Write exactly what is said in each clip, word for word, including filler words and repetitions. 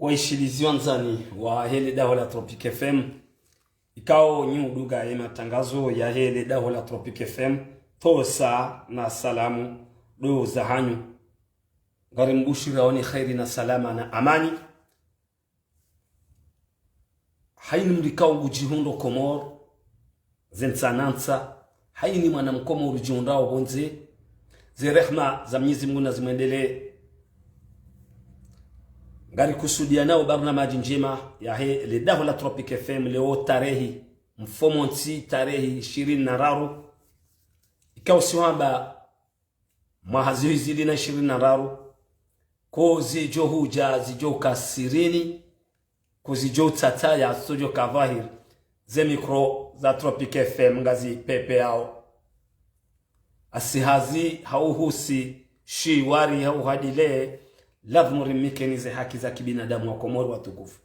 Waishilizi wandzani wahe le daho la Tropic F M, ikao nyi udunga ye matangazo yahe le daho la Tropic F M, tosa na salamu ndo zahanyu. Ngari mbushirao ni kheri na salama na amani. Hayini mdru ikao ngudjihundro Komori, ze ntsa na ntsa, hayini mwana mkomori udjihundrao pvondze, ze rehma za Mwenyezi Mungu nazimwendelee. Ngari kusudia nao barnamaji ndjema yahe le daho la Tropic F M leo tarehi mfumontsi, tarehi ishirini na raru. Ikao si hwamba mwaha zihwi zili na ishirini na raru, ko zidjo hudja zidjo ka sirini, ko zidjo tsatsa ya zitsodjo ka dhwahiri, ze mikro za Tropic F M ngazi pepeao. Asi hazi hau husi, shiwari hau hadile, lazimu rimikeni ze haki za kibinadamu wa Komori watukufu.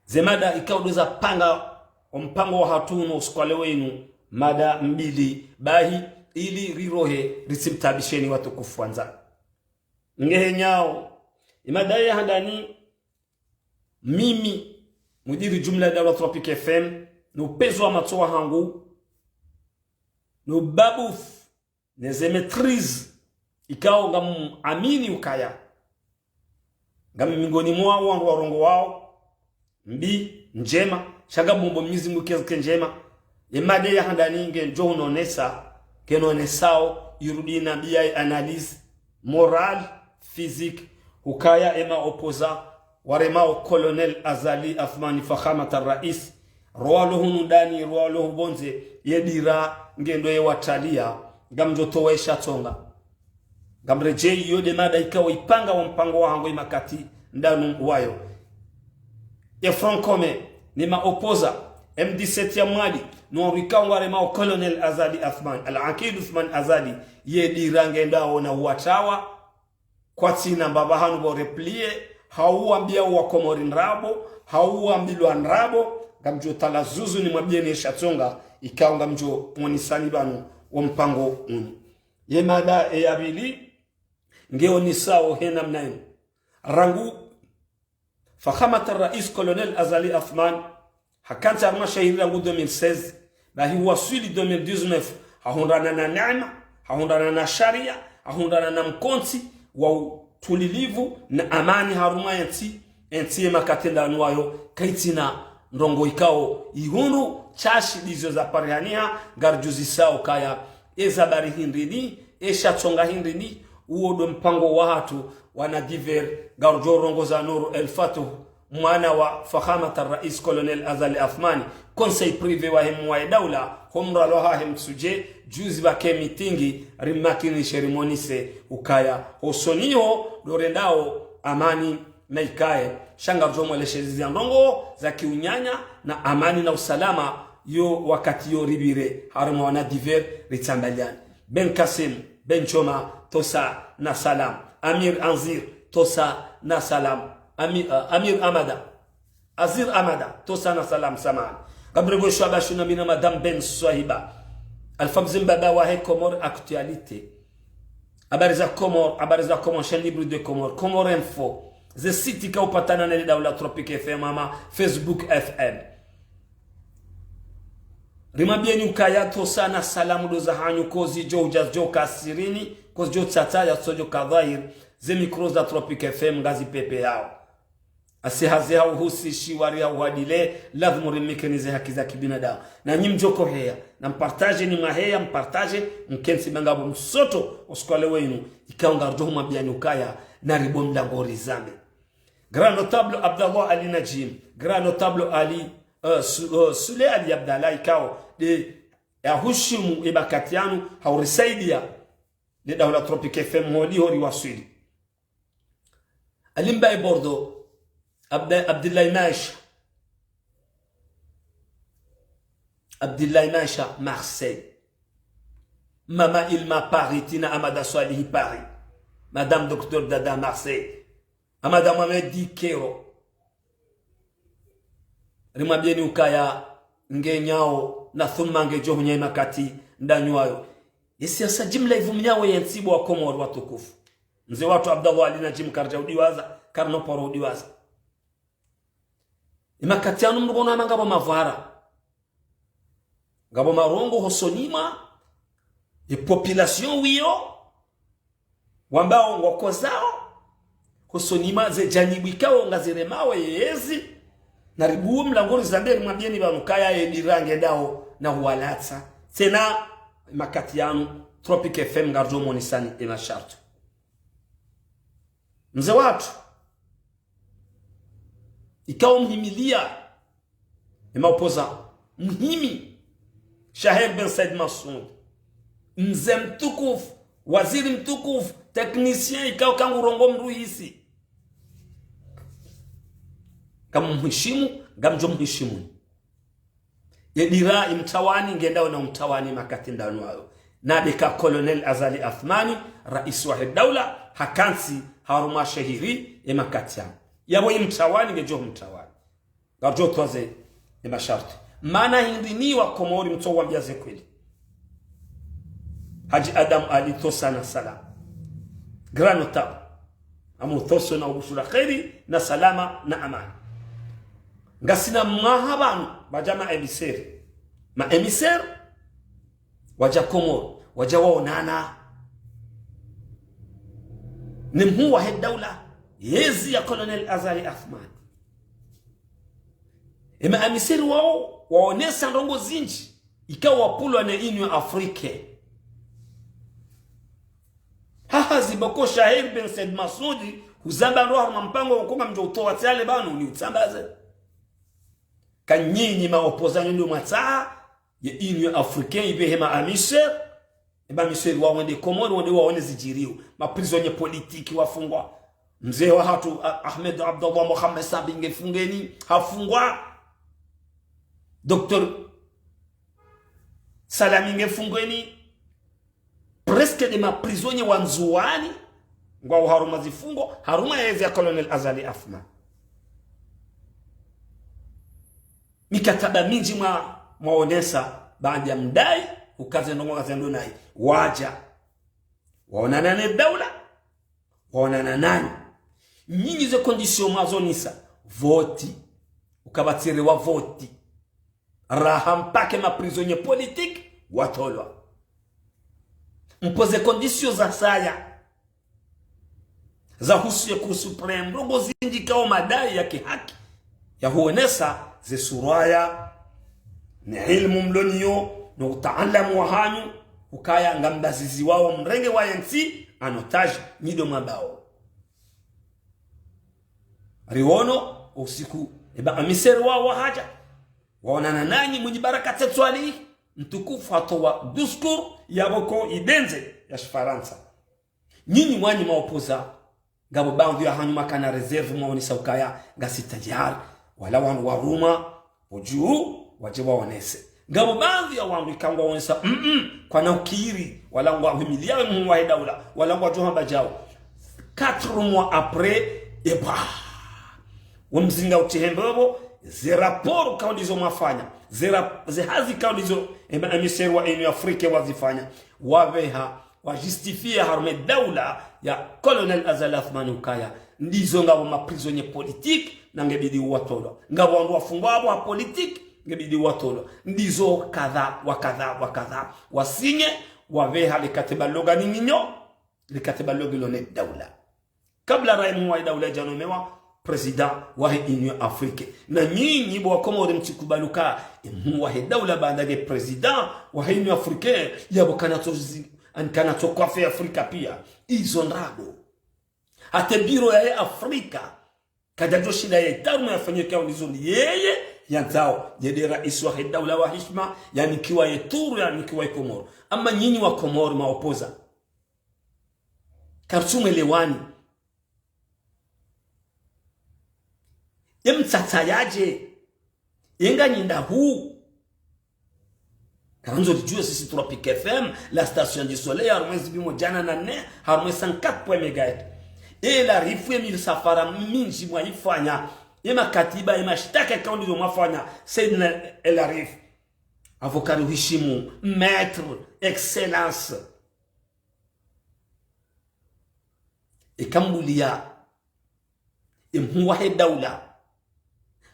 Ze mada ikao ndo zapanga ompango wahatru no usiku wa leo wunu, mada mbili bahi, ili rirohe ritsimtabisheni watukufu wandzani. Ngehenyao, imada ya handani, mimi, mudiri jumla daho la Tropic F M, no upvenuzi wa matso wahangu, no ubabufu, ne ze maîtrise, ikao ngam amini ukaya ngami miongoni mwa wandru warongoao mbi, ndjema, sha ngam omba Mwenyezi Mungu kezike ndjema. Ye mada ya handani ngendjo hunonesa, kenonesao, irudi na biya ye analyse morale, physique, ukaya ema opposants waremao Colonel Azali Assoumani Fakhamat al-Rais, rwalo hunu ndani, rwalo hupvondze, ye dira ngendo ye watalia, ngamdjo towa esha tsonga. Ngamredjei, iyo nde mada ikao ipanga wa mpango wahangu imakati ndanu wayo. Ye Front Commun, ne ma opposants, M dix-sept ya Mwali, no wandru ikao ngwaremao Colonel Azali Assoumani, Al-Aqid Assoumani Azali, ye dira ngendao na uwatawa, kwatsina mbapvi hanu pvo replier, hau wambia wa Komori ndrabo, hau wambilwa ndrabo, ngamdjo tala zuzu nimwambieni esha tsonga, ikao ngamdjo monisani pvanu wo mpango unu. Ye mada eya pvili, ngeonesao he namna inu. Rangu Fakhamat al-Rais Colonel Azali Assoumani, hakantsi harumwa shahiri rangu deux mille seize, bahi waswili deux mille dix-neuf, hahundrana na neema, hahundrana na sharia, hahundrana na mkontsi wa utulilivu na amani harumwa yentsi, yentsi ye makati ndanu wayo, kaitsina ndrongo ikao ihundru, shashi ndizo zaparihaniha, ngaridjuzisao kaya, eza bari hindrini, esha tsonga hindrini, uwo ndo mpango wahatru, wana divers, ngarudjo rongoza Nour El Fath, mwana wa Fakhamat al-Rais Colonel Azali Assoumani, conseil privé wahe mwa ye daula, ho mralo hahe Mtsudje, juzi pvake mitingi, rimakinishe rimonise, ukaya, hosoni ho, ndo rendao, amani, na ikaye, sha ngarudjo mweleshezi zia ndrongo, za kiunyanya, na amani na usalama, yo wakati yo ripvire, harumwa wana divers, ritsambaliane. Ben Kassim, Ben Choma, tosa na salam. Amir Anzir, tosa na salam. Ami-, eh, Amir Amada. Azir Amada, tosa na salam samahani. Gabriel Goshwa Bashu na mina Madame Ben Swahiba. Alpha Mzimba ba wahe Comores Actualité. Habari za Comores, habari za Comores, Chaîne Libre de Comores, Comores Info. Ze site ikao upatana ne le daho la Tropic F M ama Facebook F M. Rimwambieni ukaya tosa na salamu ndo zahanyu, ko zidjo hudja zidjo ka sirini, ko zidjo tsatsa ya zitsodjo ka dhwahiri, ze mikro za Tropic F M ngazi pepeao. Asi hazi hau husi, shiwari hau hadile, lazimu rimikeni ze haki za kibinadamu. Na nyi mdjo ko heya, na mpartage ni mwaheya, mpartage, mkentsi bangapvo msoto, usiku wa leo wunu, ikao ngarudjo humwambiani ukaya, na ribo mlango rizambe. Grand notable Abdallah Ali Najim, grand notable Ali, euh, Su-, euh, Sule Ali Abdallah ikao, nde ya hushimu ye makati yanu, haurisaidia, nde daho la Tropic F M holiho riwaswili. Ali Mbaye Bordeaux, Abda-, Abdillahi Maisha, Abdillahi Maisha, Marseille. Mama Ilma Paris, Tina Amada Swalihi Paris. Madame Docteur Dada Marseille. Amada Mohamed Dikero. Rimwambieni ukaya ngenyao na thumma ngedjo hunya ye makati ndanyu wayo. Ye siasa jimla ivumnyao yentsi bo wa Komori watukufu. Mze watru Abdallah Ali Najim karidja udiwaza, Karino paro udiwaza. Emakati yanu mndru kono hama ngapvo mavwara. Ngapvo marongo hosoni mwa, e population wiyo, wambao ngwakozao, hosoni mwa ze janibu ikao ngaziremao yezi, naribuwe mlango rizambe rimwambieni pvanu kaya ye dira ngendao na huwalatsa. Tsena, emakati yanu, Tropic F M ngarijo monisani emasharti. Mze watru, ikao mhimilia, emaopposant, mhimi, Shaher Ben Said Massoud, mze mtukufu, waziri mtukufu, technicien, ikao kangu rongo mndru hisi. Ngamumhishimu, ngamjo mhishimu. Ye dira imtawani, ngendao na umtawani makati ndanu ayo. Nabeka Colonel Azali Assoumani, rais wahe daula, hakantsi harumwa shehiri, emakati yanu. Yapvo imtawani, ngejo mtawani. Ngarijo twaze emasharti. Mana hindri nyi wa Komori mtso wambia ze kweli. Haji Adam Ali, tosa na salama. Grand notable. Amu toso na ubushura kheri na salama na amani. Ngasina mwaha pvanu, pvaja ma émissaire. Ma émissaire, waja Komori, waja waonana. Ne mhuu wahe daula, yezi ya Colonel Azali Assoumani. Ema émissaire wao, waonesa ndrongo zinji, ikao wapvulwa ne Union Africaine. Haha ziboko Shaher Ben Said Massoud, huzamba ndo harumwa mpango wa konga mjo utowa tsi ale pvanu ni utsambaze. Ka nyinyi ma opposant nyi ndo mwatsaha, ye Union Africaine ipvehe ma émissaire, ema émissaire wawende Komori, wende waone zijirio. Ma prisonnier politique wafungwa. Mze wahatru, A-, Ahmed Abdallah Mohamed Sambi nge fungweni, hafungwa. Docteur Salami nge fungweni. Presque nde ma prisonnier wa Ndzuwani, ngwao harumwa zifungo, harumwa yezi ya Colonel Azali Assoumani. Mikataba minji mwa, mwaonesa, baanda mdai, ukaze ndrongo ngazendo nayi. Waja. Waonana ne daula. Waonana nanyi. Nyinyi ze condition mwazonisa. Voti. Ukabatsire wa voti. Raha mpaka ma prisonnier politique watolwa. Mpoze condition za saya. Za husu ye Cour suprême, ndrongo zinji kao madai ya kihaki. Ya huonesa ze suraya, ne ilmu mlo nayo, no utaalamu wahanyu, ukaya ngambazizi wao mrenge wa yentsi, en otage, nyi ndo mwambao. Riono, usiku, ema émissaire wao wahaja. Waonana nanyi, Mwinyi Baraka Tsetwali, mtukufu hatowa discours, yapvo ko idendze ya Shifarantsa. Nyinyi mwanyi ma opposant, ngapvo baadhwi yahanyu makana réserve mwaonesa ukaya ngasi tayari, wala wandru warumwa, ujuu, waje waonese. Ngapvo baadhwi ya wandru ikao ngwaonesa, mm, mm, kwana ukiri, wala ngwahimiliao mhuu wahe daula, wala ngwajo hamba jao. Quatre mois après, eba. Wo mzinga utihembe wo, ze rapport kao ndizo mwafanya, ze rap-, ze hazi kao ndizo, ema émissaire wa Union Africaine wazifanya, wapveha, wa justifier harumwa daula ya Colonel Azali Assoumani ukaya, ndizo ngapvo ma prisonnier politique, na ngebidi watolwa. Ngapvo wandru wafungwa apvo ha politique, ngebidi watolwa. Ndizo kadha, wa kadha, wa kadha. Wasinye, wapveha le katiba loga ni nyinyo, le katiba logilo ne daula. Kabla raha mhuu wa daula janomewa président wahe Union Africaine. Na nyinyi bo wa Komori mtsikubali uka, e mhuu wahe daula baanda nge président wahe Union Africaine, yapvo kana tso zi-, an kana tso kwafe Afrika pia. Izo ndrabo. Hata biro yahe Afrika, kajajo shinda ya itaruma yafanyike au ndizo ni yeye, yandzao, ye nde rais wahe daula wa hishima, yanikiwa ye turu, yanikiwa ye Komori. Ama nyinyi wa Komori ma opposant. Kartsumwelewani. Ye mtsatsa yaje. Ye nganyi nda hu. Karandzo lijue sisi Tropic F M, la station du soleil, harumwa zibimo jana na ne, harumwa cent quatre point mégahertz. E la rifu ye misafara minji mwaifanya. Ye makatiba, ye mashtaka kao ndizo mwafanya. Saidina El Arif. Avocat ruhishimu, maître, excellence. Eka mbuliya mhuu wahe daula,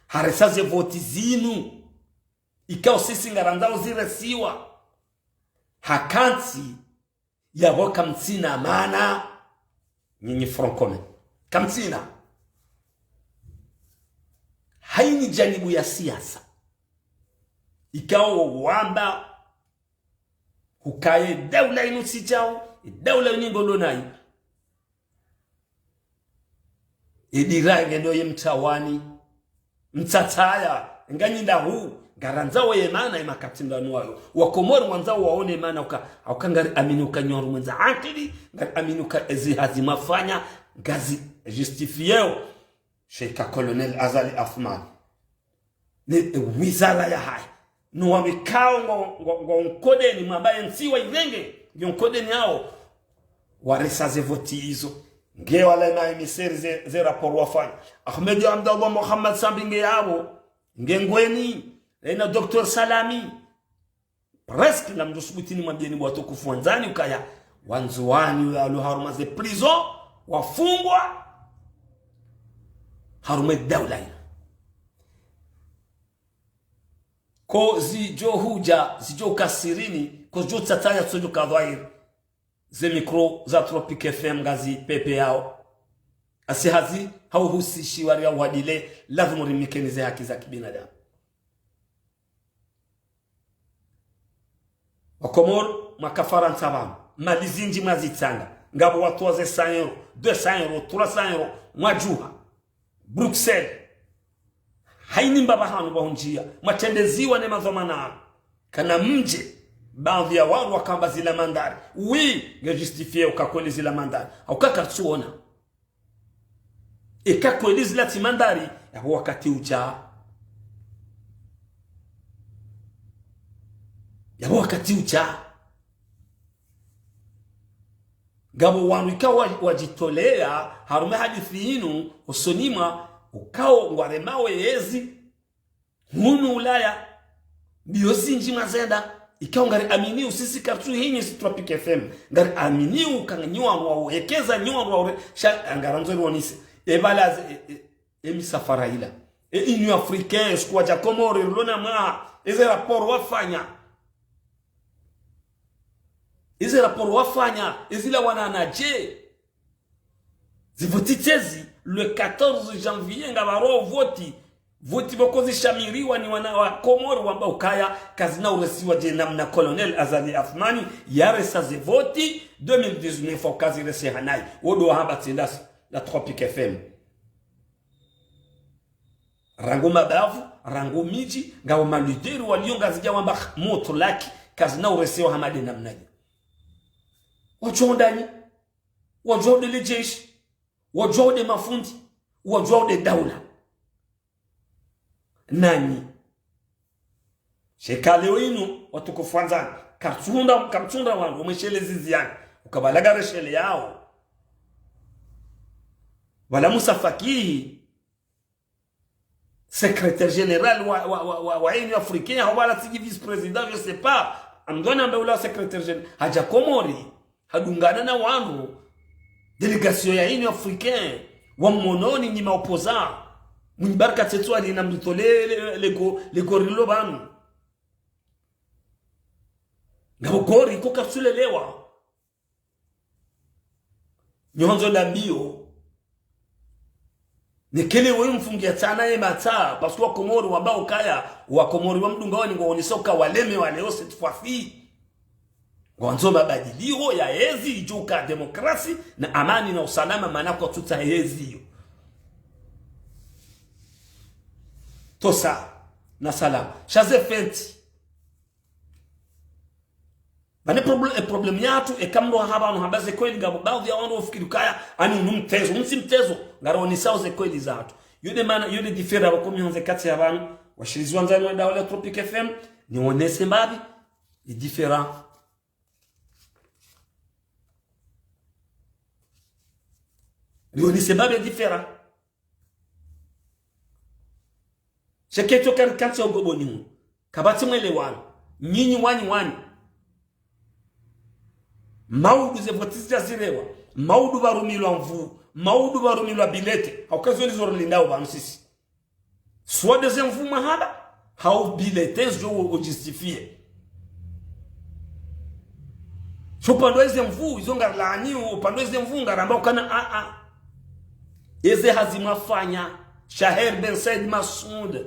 haresa ze voti zinu, ikao sisi ngarandzao ziresiwa. Hakantsi yapvo kamtsina mana, nyinyi Front Commun. Kamtsina. Haini janibu ya siasa. Ikao wamba, hukaye daula inu tsi djao, daula inu ngolo nayi. Edira ngendo ye mtawani. Mtsatsaya, nganyinda hu, ngarandzao ye mana ye makati ndanu wayo. Wakomori wandzao waone mana uka, uka ngari amini uka nyi wandru mwendza ankili, ngari amini uka ezi hazi mwafanya, ngazi justifieo. Sheikh Colonel Azali Assoumani. Ne, e, wizara yahahe. No wamikao ngo, ngo, ngo nkodeni, mwamba ye ntsi wa irenge, ngo nkodeni hao. Waresa ze voti izo. Nge wala ma émissaires ze, ze rapport wafanya. Ahmed Abdallah Mohamed Sambi nge yapvo. Nge ngweni. Ena Docteur Salami. Presque la mndru subuti nimwambieni watukufu wandzani ukaya. Wandzuwani walo harumwa ze prison. Wafungwa. Harumwa daula ina. Ko zidjo hudja, zidjo uka sirini, ko zidjo tsatsaya, zidjo uka dhwahiri. Ze micro za Tropic F M ngazi pepeyao. Asi hazi, hau husishiwa ria wadile, lazimu rimikeni ze haki za kibinadamu. Wakomori, mwaka Farantsa pvanu, mali zindji mwazitsanga, ngapvo watowa ze cent euros, deux cents euros, trois cents euros, mwadjuha. Bruxelles. Haini mbapvi hanu pvahundjia, mwatrendeziwa ne madhwamana hanu. Kana mdje, baadhwi ya wandru wakamba zila mandari. Oui, nge justifié uka kweli zila mandari. Hauka kartsuona. Eka kweli zila tsi mandari, yapvo wakati udja. Yapvo wakati udja. Ngapvo wandru ikao wa, wadjitolea, harumwa hadisi inu, usoni mwa, ukao ngwaremao yezi, hunu Ulaya, mbio zindji mwazenda, ikao ngari amini usisi kartsu hinyi si Tropic F M, ngari amini uka nyi wandru wa uekeza, nyi wandru wa ure, sha ngarandzo rionise. Ebala ze, e, e, e misafara ila. E Union Africaine, sikuwa dja Komori, rilo na mwaha, eze rapport wafanya. Eze rapport wafanya, ezila wana nadje. Zivoti tsezi, le quatorze janvier, ngapvaro voti. Voti pvoko zishamiriwa ni wana wa Komori wamba ukaya, kazina uresiwa dje namna Colonel Azali Assoumani, yaresa ze voti, deux mille dix-neuf, au kazi rese hanayi. Wodo wahamba tsindasi, la Tropic F M. Rangu mabavu, rangu midji, ngapvo malideri walio ngazidja wamba mutlaki, kazina uresiwa hama de namna iyo. Wadjuwa ndanyi, wadjuwa de le jeshi, wadjuwa de mafundi, wadjuwa de daula. Nanyi. Sheka leo inu, watukufu wandzani, kartsunda, kartsunda wandru, wamweshele zizi yani, ukabalaga reshele yao. Wala Musa Fakihi, secrétaire général wa, wa, wa, wa, wa Union Africaine, hau wala tsidji vice-président, je sais pas. Amdwana mbe ula secrétaire général. Hadja Komori, hadungana na wandru, délégation ya Union Africaine, wa mononi nyi ma opposants. Mwinyi baraka tsetsu ali na mritole le, le, le go, le go rilo pvanu. Ngapvo gori ko kartsulelewa. Nyondzo la mbio. Nekele we mfungia tsana ye matsa, parce que Wakomori wamba ukaya, Wakomori wa mdunga wani ngwaonesa uka waleme wa leo cette fois-ci. Ngwandzo mabadilio ya yezi, idjo uka demokrasi, na amani na usalama, mana kwatsutsaha yezi iyo. Tosa, na salama. Sha ze feti. Pvane proble-, e problème yatru, eka mndru hamba no hamba ze kweli ngapvo, baadhwi ya wandru ufikiri ukaya, ani unu mtezo, unu tsi mtezo, ngarionesao ze kweli zatru. Yo de mana, yo de différence pvoko mihondze kati ya pvanu, washilizi wandzani wa daula Tropic F M, nionese mbapvi, e différence. Nionese mbapvi e différence. Sheke tso kari kantsi ogoboni hunu. Kapvatsi mwelewano. Nyinyi wanyi wanyi. Maudu ze voti zidja zirewa. Maudu pvarumilwa nvuu, maudu pvarumilwa bilete. Hauka zo ndizo rilindao pvanu sisi. Soit deuxième nvuu mahaba, hau bilete zo o, o justifié. Sho upande wa eze nvuu, izo ngarilaaniyo, upande wa eze nvuu ngaramba ukana, a, a. Eze hazi mwafanya, Shaher Ben Said Massoud.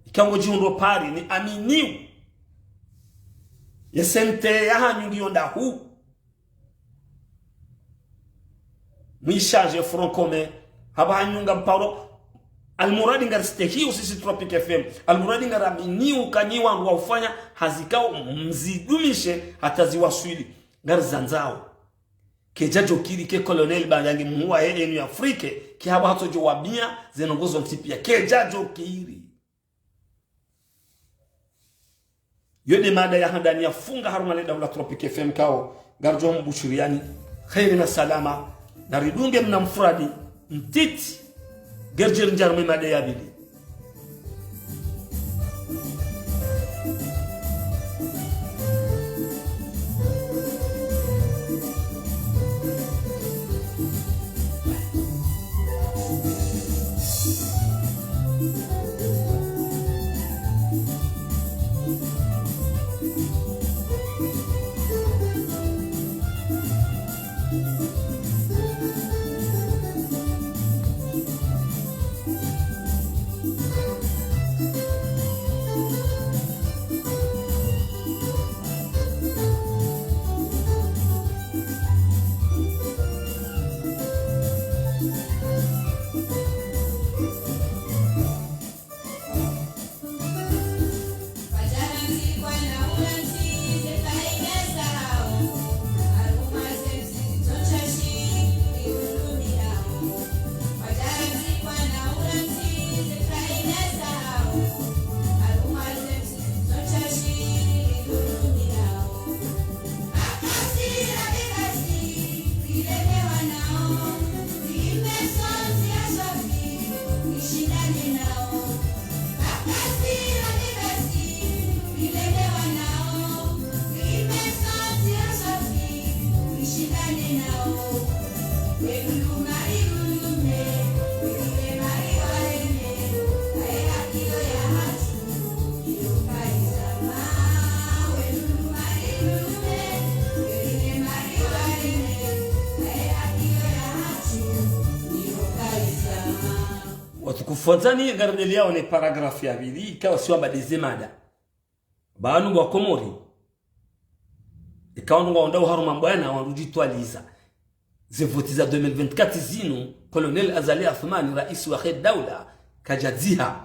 Ikao ngodjihundro Paris, ni aminiu. Ye sente yahanyu ngiyo ndahu. Mwishaje Front Commun. Hapvaha hanyu ngamparo. Almuradi ngaristehiyo sisi Tropic F M. Almuradi ngaraminiyo uka nyi wandru wa ufanya hazi ikao mzidumishe hata ziwaswili. Ngarizandzao. Kedjadjokiri ke Colonel Bandangi muhuwa ye enu ya Afrique, ke hapvaha hatsodjo wambiya ze ndrongo zontsi piya. Kedjadjokiri. Yo nde mada ya handani ya funga harumwa le daula Tropic F M ikao, ngaridjo mbushiriyani. Kheri na salama, naridunge mna mfuradi, mtiti, ngerdjo rinjia harumwa mada ya pvili. Watukufu wandzani, ngarendeleyao ne paragraphe ya pvili, ikao si wamba ndeze mada. Pvanu wa Komori. Ikao ndo ngwandao harumwa mbwana wandru djitwaliza. Ze voti za deux mille vingt-quatre zinu, Colonel Azali Assoumani, raisi wahe daula, kadjadziha.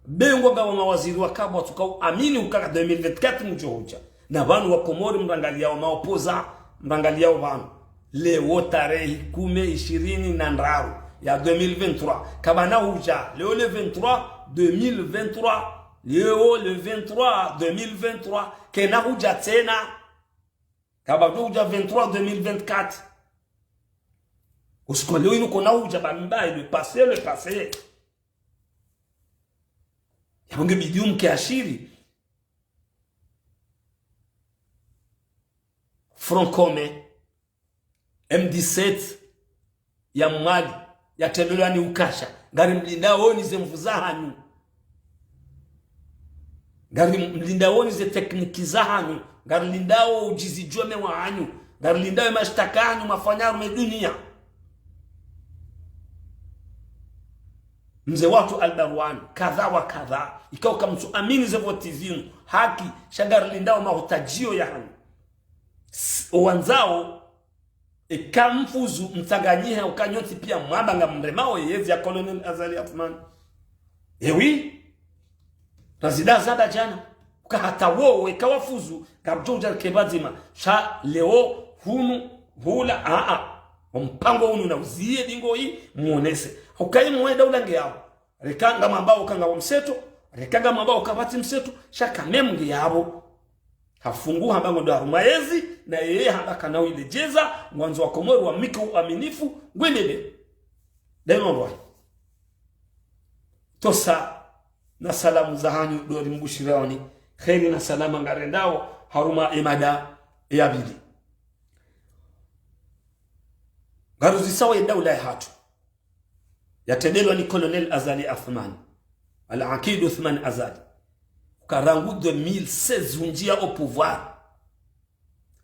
Be ngwamba wa mawaziri wakabwa tukao amini ukaka deux mille vingt-quatre mdjo hudja. Na pvanu wa Komori mrangaliyao maopposants, mrangaliyao pvanu. Leo tarehi kume, ishirini na ndraru ya deux mille vingt-trois. Kapvana hudja, leo le vingt-trois, deux mille vingt-trois. Leo le vingt-trois, deux mille vingt-trois. Kena hudja tsena. Kapvadjo hudja vingt-trois, deux mille vingt-quatre. Usiku wa leo inu kona hudja ba mbaye, le passé, le passé. Yapvo nge bidi umke ashiri. Front Commun, M dix-sept, ya Mwali, ya Tembelwani ukasha. Ngarimlindaoni ze nvu zahanyu. Ngarimlindaoni ze tekniki zahanyu. Ngarilindao udjizi djome wahanyu. Ngarilindao mashtaka yahanyu mwafanya harumwa duniya. Mze watru Albarwani, kadha wa kadha. Ikao kamtsu amini ze voti zinu. Haki, sha ngarilindao mahutadjio yahanyu. S-, owandzao, eka mfuzu mtsanganyihe, uka nyontsi piya mwamba ngamremao yezi ya Colonel Azali Assoumani. Ewi, razida zaba djana. Uka hata wowo, eka wafuzu, ngapvudjo udja rike pvadzima. Sha leo, hunu, hula, a, a. Ompango unu na uziye dingo yi, mwonese. Uka yi mwenda ulange yapvo. Reka ngamwambao uka ngawo mseto, reka ngamwambao uka pvatsi mseto, sha kamwe mnge yapvo. Hafungu hamba ngondo harumwa yezi, na yeye hamba kana uyiledjeza, ngwandzo wa Komori wamnike uaminifu, ngwendele. Deno rwahi. Tosa na salamu zahanyu ndo rimbushiraoni, kheri na salama ngarendao, harumwa emada ya pvili. Ngaruzisao ye daula yahatru, yatrendelwa ni Colonel Azali Assoumani, Al-Aqid Assoumani Azali. Uka rangu deux mille seize hundjia au pouvoir,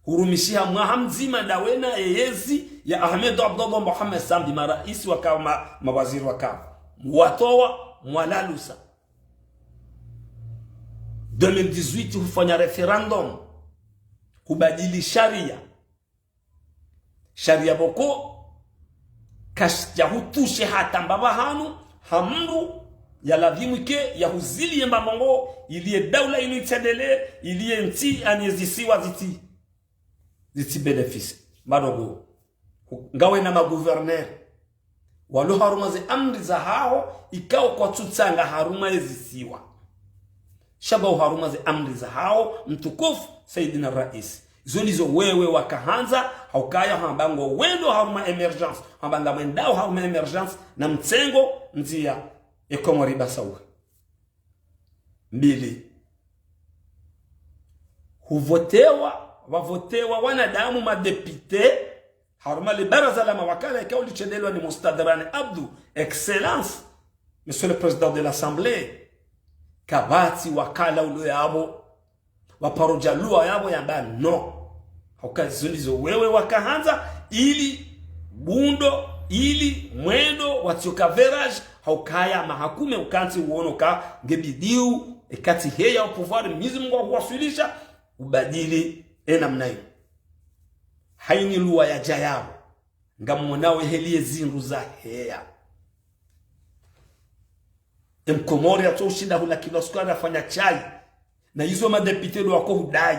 hurumishiha mwaha mdzima ndawe na ye yezi ya Ahmed Abdallah Mohamed Sambi, maraisi wakao, ma, mawaziri wakao. Mwatowa, mwalalusa. Deux mille dix-huit hufanya référendum, hubadili sharia. Sharia pvoko kashidja hutrushe hata mbapvi hanu, ha mndru yalazimu ike yahuziliye mbapvi ngo, ili ye daula inu itsendelee, ili ye ntsi ani ye zisiwa zitsi, zitsi bénéficier. Mbapvi ngo, ngawe na ma gouverneur walo harumwa ze amri zahaho, ikao kwatsutsanga harumwa ye zisiwa. Sha ba uharumwa ze amri zahaho, mtukufu Saidina Raisi. Izo ndizo wewe wakahandza, haukaya hamba ngo wendo harumwa émergence, hamba ngamwendao harumwa émergence, na mtsengo ndzia, e Komori basauhe. Mbili. Huvotewa, wavotewa wanadamu madéputé, harumwa le baraza la mawakala, ikao litrendelwa ni Mustadhrani Abdou, Excellence, Monsieur le Président de l'Assemblée. Kapvatsi wakala ulo yapvo, waparo djaluwa yapvo yamba non. Hauka izo ndizo wewe wakahandza, ili bundo, ili mwendo, watsioka verage, haukaya mahakume ukantsi uono ka ngebidiu, ekatsi heya au pouvoir, Mwenyezi Mungu ahuwaswilisha, ubadili e namna iyo. Haini luwa yadja yapvo, ngamwonao eheli ye zindru zaheya. E Mkomori yatso ushinda hula kilo sukari afanya chai, na izo madéputé ndo wako hudai.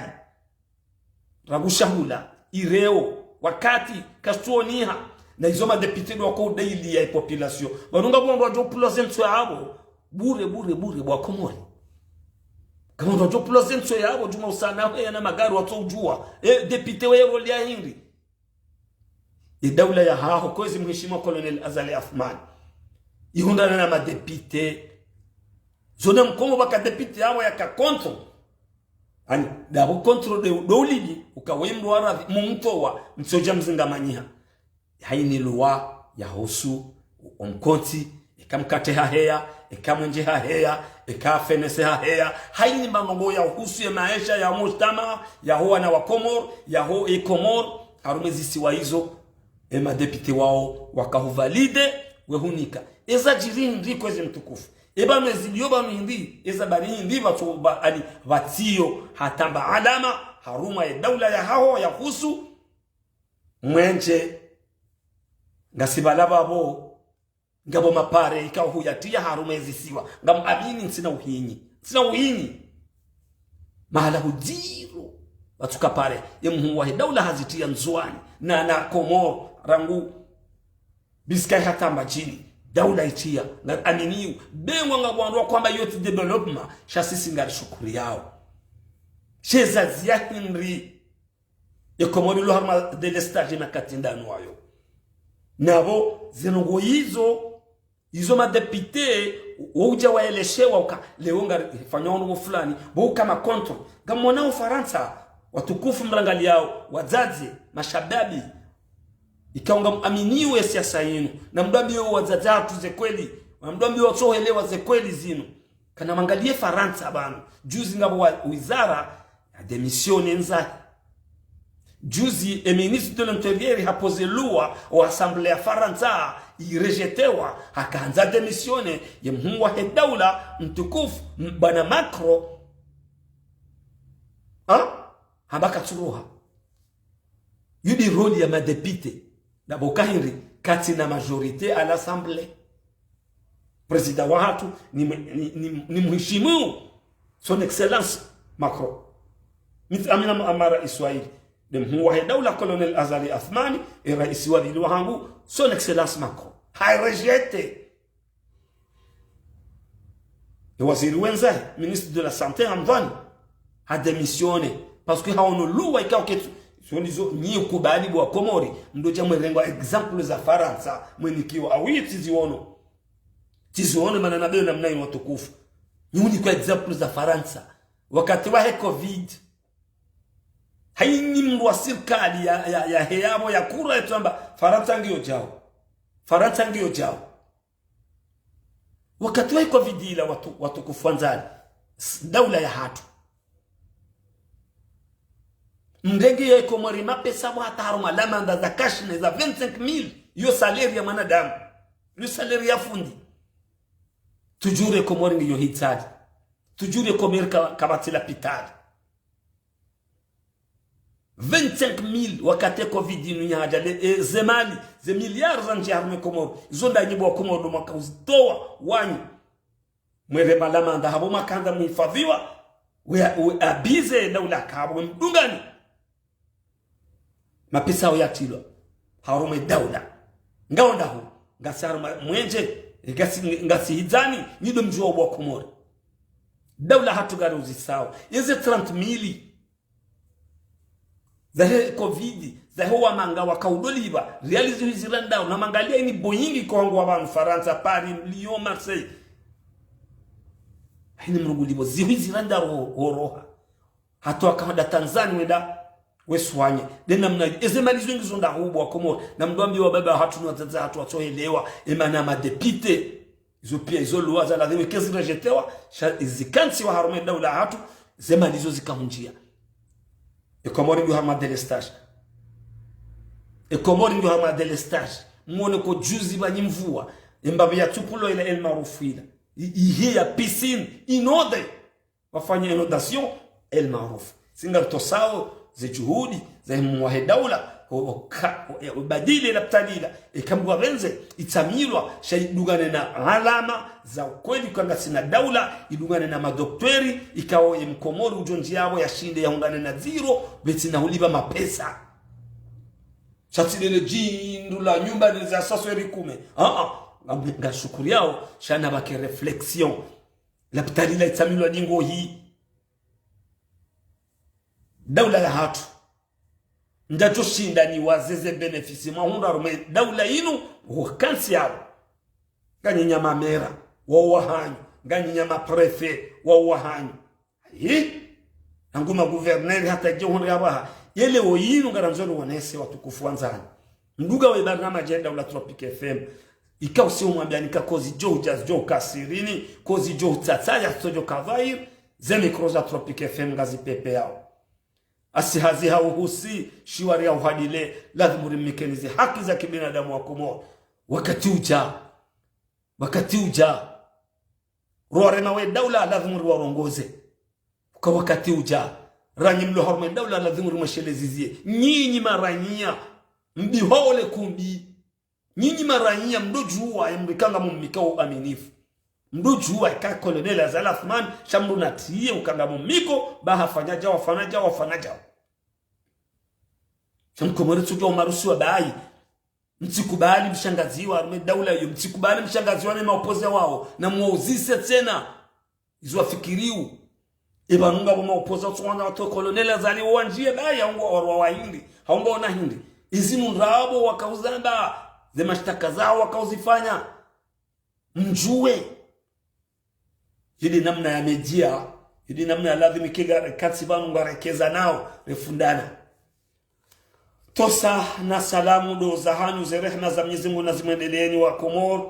Rangu shahula, ireo, wakati, kasuoniha, na izo madéputé ndo wako hudai ili ya population. Pvanu ngapvo wandru wadjo pvulwa ze ntso yapvo, bure, bure, bure, bo Wakomori. Ngapvo wandru wadjo pvulwa ze ntso yapvo, djuma usana he ya na magari watso udjuwa. E, député we rôle ya hindri? E daula yahaho, kwezi mheshimiwa Colonel Azali Assoumani, ihundrana na madéputé. Zona mkomo baka député yapvo yaka contre. Ani, ndapvo contre de, do ulili, uka wembo waravi, mumtowa, mtsodja mzingamanyiha. Haini luwa yahusu omkontsi, eka mkatre haheya, eka mwenje haheya, eka fenese haheya. Haini mbapvi ngo yahusu ye maesha ya mujtama, yaho wana wa Komor, yaho e Komor, harumwa e zisiwa izo, e madéputé wao waka huvalide, wehunika. Eza djiri hindri kwezi mtukufu? Eba mwezi liyo pvanu hindri, eza bari hindri, pvatso ba, ani, pvatsiyo hata mba alama, harumwa e daula yahaho yahusu mwenje, ngasi pvala pvapvo, ngapvo mapare ikao huyatriya harumwa e zisiwa. Ngamuamini ntsina uhinyi. Ntsina uhinyi. Mahala hudziro, pvatsuka pare. Ye mhuu wahe daula hazitriya Ndzuwani, na, na Komoro, rangu Biscaye hata Mbadjini. Daula itriya, ngamuaminiyo. Bengwa ngapvo wandru wakohamba iyo tsi développement, sha sisi ngarishukuriyao. She zaziya hindri? E Komori lo harumwa délestage na katindanu wayo. Napvo zinu ngo izo, izo madéputé, wo udja waeleshewa uka, leo ngarifanyao ndrongo fulani, bo uka ma contre. Ngamwona Ufarantsa, watukufu mrangaliyao, wadzadze, mashababi. Ikao ngamuaminiyo e siasa yinu, na mdru ambiyo wadzadze hatru ze kweli, na mdru ambiyo watsohelewa ze kweli zinu. Kana mwangaliye Farantsa pvanu. Juzi ngapvo wa, wizara ya démissionner ndzahe. Juzi, e ministre de l'Intérieur hapoze loi, o assemblée ya Farantsa irejetewa, hakahandza démissionner, ye mhuu wahe daula, mtukufu, m, bwana Macron. Ha? Hamba katsuroha. Iyo ndi rôle ya madéputé. Ndapvo kahindri, katsina majorité à l'Assemblée. Président wahatru ni, ni, ni, ni mheshimiwa, Son Excellence Macron. Mitsi amina ma, ma raisi waili. Nde mhuu wahe daula Colonel Azali Assoumani, e raisi wa pvili wahangu, Son Excellence Macron. Harejeté. E waziri wendzahe, ministre de la Santé, Hamdani, ha démissionner. Parce que haono loi ikao ketsu. Izo ndizo nyi kubali bo Wakomori, mdodja mwerengwa exemple za Farantsa, mwenikiwa. Awi tsi ziono. Tsi ziono mana nabeyo namna inu watukufu. Nyi unikwa exemple za Farantsa. Wakati wahe covid. Haini mndru wa sirikali ya, ya, ya heyapvo ya kura yetsu amba, Farantsa ngiyo djao. Farantsa ngiyo djao. Wakati wa covid ila watu, watukufu wandzani. S-, daula yahatru. Mrenge ye Komori mapesa mwa hata harumwa lamanda za cash nez za vingt-cinq mille. Yo salaire ya mwanadamu. Yo salaire ya fundi. Toujours ye Komori ngiyo hitsali. Toujours ye Komori ka-, kapvatsi lapitali. Vingt-cinq mille wakati covid inu yadja le, e, ze mali, ze milliards zandjiya harumwa ye Komori. Izo ndanyi bo wa Komori ndo mwaka uzitowa wanyu. Mwere malamanda hapvo makandza muhifadhiwa, we, we abize daula kapvo mdungani. Mapesa yao yatrilwa harumwa ye daula. Ngawo ndahu, ngasi harumwa mwenje, ngasi, ngasi hidzani, nyi ndo mdjuwa bo wa Komori. Daula hatru ngari uzisao. Yeze trente mille zahe covid, zahe wamanga waka udolipva, riali zihwi ziranda, na mangaliya ini Boeing ko hangu wa pvanu Farantsa, Paris, Lyon, Marseille. Haini mrugulipvo, zihwi ziranda ro-, horoha. Hata waka hwenda Tanzanie wenda, weswanye. Nde namna, eze mali zo ngizo ndahu bo wa Komori, na mdru ambiwa baba hatru no wadzadze hatru watsohelewa, emana madepite. Izo piya izo lwa za ladhimu kezi rejetewa, sha izikantsiwa harumwa ye daula hatru, ze mali izo zikahundjiya. Ye Komori ngiyo harumwa délestage. Ye Komori ngiyo harumwa délestage. Mwone ko juzi pvwa nyimvua, embapvi yatsupulwa ila El Maarouf ila. I-, ihe ya piscine, inondé. Wafanya inondation, El Maarouf. Singa rutosao, ze juhudi, za himu wahe daula, o, o, ka-, o, e, o badili lapitali la, e kambu wa benze, itsamilwa, sha idungane na alama za ukweli, kanga sina daula, idungane na madokteri, ikao ye mkomori udjo ndjiya pvo yashinde yahungane na ziro, beti na hulipva mapesa. Sha tsi lele djindru la nyumba ni za sasweri kume. Ah, ah, nga, nga shukuri yao, sha na pvake réflexion. Lapitali la itsamilwa dingo hi. Daula yahatru. Ndjadjo shinda ni wazeze bénéfice. Mwahundra harumwa ye daula inu, ho kansi yao. Nganyi nya mamera, wao wahanyu. Nganyi nya mapréfet, wao wahanyu. Ayi? Nangu magouverneur hata dje hundre ya pvaha. Ye leo inu ngarandzo ri wonese watukufu wandzani. Mdunga we barnamaji ya daula Tropic F M. Ika usi umwambia nika kozi djo hudjazi djo kasirini, kozi djo hutsatsaya, so djo kavayiri, ze mikro za Tropic F M ngazi pepeyao. Asi hazi ha uhusi, shiwari ya uhadile, ladhimu rimikeni ze haki za kibinadamu wa Komori. Wakati udja. Wakati udja. Rwarema we daula, ladhimu riwarongoze. Uka wakati udja. Ranyi mlo harumwa ye daula, ladhimu rimweshelezizie. Nyinyi maranya. Mbiho ole kumbi. Nyinyi maranya mdodjuwa ye mdru ika ngamumnikao uaminifu. Mdodjuwa ika Colonel Azali Assoumani, sha mdru natriye uka ngamumniko, ba hafanya djao, hafanya djao, hafanya djao. Sha mkomori tsudjuwa umarusi wa bayi. Mtsikubali mshangaziwa harumwa ye daula iyo, mtsikubali mshangaziwa ne maopoza wao, na mwauzise tsena. Izo wafikiriyo. Eba nunga bo maopoza utsongana watu Colonel Azali wandjiye bayi, haungo warwa wa hindri, haungo ona hindri. Izi nundrabo wakauzamba, ze mashtaka zao wakauzifanya. Mdjuwe. Yidi namna ya média, yidi namna ya ladhimu kega rekatsi pvanu ngarekeza nao, refundana. Tosa na salamu ndo zahanyu, ze rehema za Mwenyezi Mungu nazimwendeleeni wa Komori.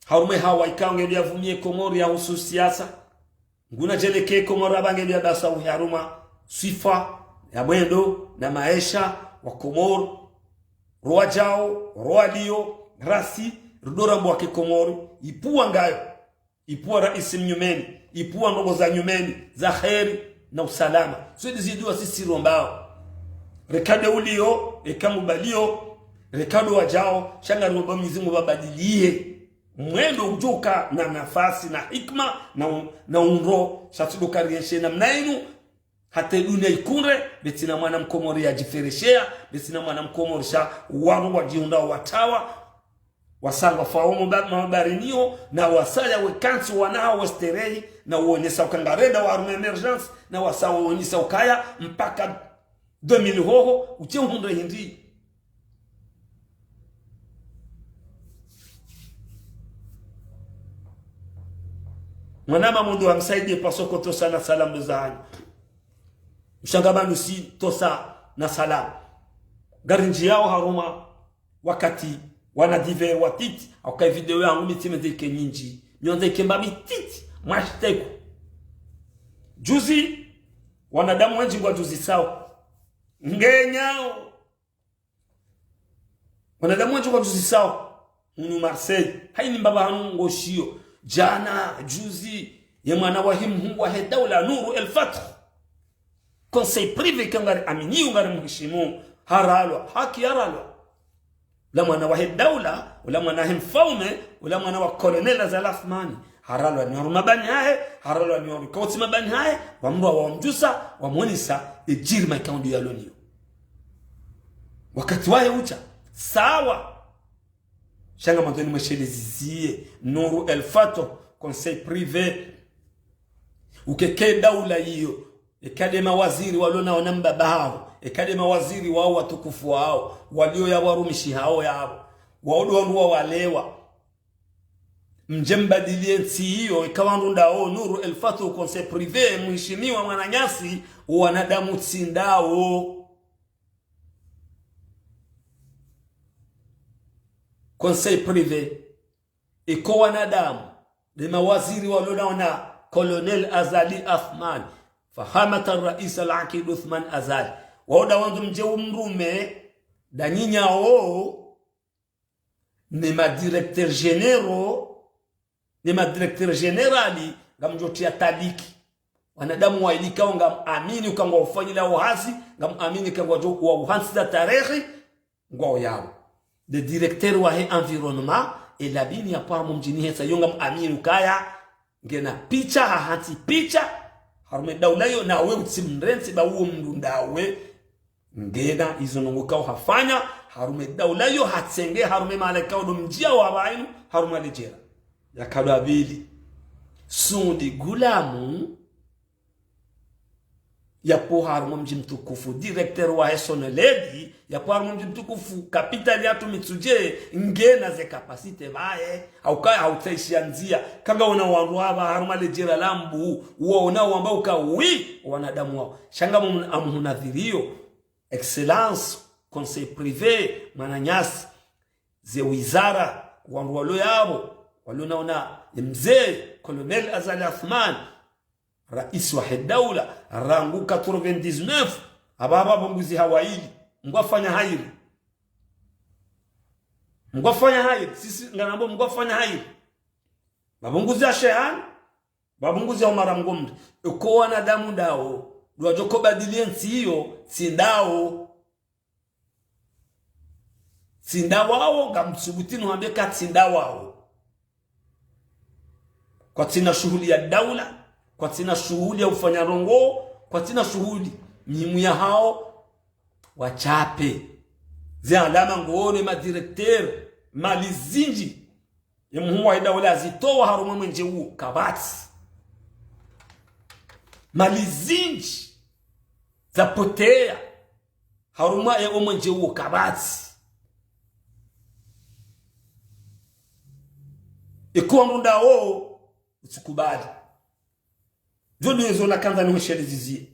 Harumwa ye hawa ikao ngeliyo yavumiye Komori yahusu siasa. Nguna djeleke Komori apva ngeliyo yabasa uhe harumwa swifa ya mwendo na maesha wa Komori. Roa djao, roa liyo, rasi, ridora mbwa ke Komori, ipvua ngayo. Ipvua raisi mnyumeni, ipvua ndrongoo za nyumeni, za heri na usalama. Zo ndizo dua sisi rombao. Reka nde uliyo, eka mubaliyo, reka ndo wadjao, sha ngariomba Mwenyezi Mungu babadiliye. Mwendo udjoka na nafasi, na hikima, na un-, na undro, sha tsi ndo karienshe namna inu, hata ye dunia ikundre, beti na mwana mkomori yadjiferesheya, beti na mwana mkomori sha wanu wadjihundra watawa, wasanga faumu ba-, mabarinio, na wasaya wekantsi wanaha westerehi, na uonesa ukaya ngarenda wa harumwa émergence, na wasaya uonesa ukaya mpaka deux mille hoho, utse uhundre hindri. Mwanama mundru hamsaidie pasoko tosa na salamu zahanyu. Mshangamano si tosa na salamu. Ngarindjiyao harumwa wakati wana divers watiti, hauka video yangu mi tsi mendze ike nyindji. Mi wandza ike mbapvi titi, mwashiteku. Juzi, wanadamu wendji ngwadjuzisao. Ngenyao. Wanadamu wendji ngwadjuzisao. Hunu Marseille. Hayini mbaba hanu ngoshiyo. Djana, juzi, ye mwana wahe mhuu wahe daula, Nour El Fath. Conseil privé ke ngari aminiyo ngari mheshimu. Haralwa. Haki haralwa. Ula mwana wahe daula, ula mwana wahe mfaume, ula mwana wa Colonel Azali Assoumani. Haralwa ni harumwa mabani hahe, haralwa ni harumwa ikao tsi mabani hahe, wamrwa wamdjusa, wamwonesa, ye djirima ikao ndo yalo nayo. Wakati wahe utsha, sawa. Sha ngamandzo nimwesheleze ziye, Nour El Fath, conseil privé. Uka eka daula iyo, eka nde mawaziri walo nao na mbaba hawo, eka nde mawaziri wao watukufu wao, walio ya warumishi hawo yawo, wao ndo wandru wawalewa. Mdje mbadiliye ntsi iyo, eka wandru ndawo, Nour El Fath, conseil privé, mheshimiwa mwananyasi, wanadamu tsi ndawo. Conseil privé, eka wanadamu, nde mawaziri walo nao na Colonel Azali Assoumani, Fahamat al-Rais al-Aqid Othman Azali. Wao ndo wandzo mdje umrume, nda nyinyi yawo, ne ma directeurs généraux, ne ma directeurs généraux, ngamdjo tiya taliki. Wanadamu waili ikao ngamwamini uka ngwaufanyilao hazi, ngamwamini uka ngwadjo wauhantsiza tarehi, ngwao yawo. Nde directeur wahe environnement, ye labini yapvo harumwa mdjini hesa, yo ngamwamini ukaya, ngena picha, hahantsi picha, harumwa ye daula iyo, nawe utsi mrentsi, ba uwo mndru ndawe. Ngena izo ndrongoo ikao hafanya, harumwa ye daula iyo, hatsenge, harumwa ye mahala ikao ndo mdji yawo apvaha inu, harumwa le djera. Ya nkado ya pvili. Sundi Gulamu, yapvo harumwa mdji mtukufu, directeur wahe Sonelec, yapvo harumwa mdji mtukufu, capitale yatru Mitsudje, ngena ze capacités pvahe, hauka, hautsaishiya ndziya, kanga wona wandru apvaha harumwa le djera la Mbu, waona wamba uka wi, wanadamu wao. Sha ngamwamu-, amuhunadhiriyo, Excellence, conseil privé, mwananyasi, ze wizara, wandru walo yapvo, walo nao na, mze, Colonel Azali Assoumani, rais wahe daula, rangu quatre-vingt-dix-neuf, apvaha pvapvunguzi ha waili, mngwafanya hairi. Mngwafanya hairi, sisi nganambo mngwafanya hairi. Pvapvunguzi ya Shehani, pvapvunguzi ya Omar Mgomri. Eka wanadamu ndawo, ndo wadjo ko badiliye ntsi iyo, tsi ndawo. Tsi ndawawo, ngamsubutu nuhambe ka tsi ndawawo. Kwatsina shuhuli ya daula, kwatsina shuhuli ya ufanya ndrongoo, kwatsina shuhuli mihimu yahawo, watsape. Ze alama ngoone ma directeur, mali zindji. Ye mhuu wahe daula azitowa harumwa mwenje uwo kapvatsi. Mali zindji zapoteya harumwa ye omwenje uwo kapvatsi. Eka wandru ndawo utsikubali. Zo ndo ezo nakandza niwesheleze ziye.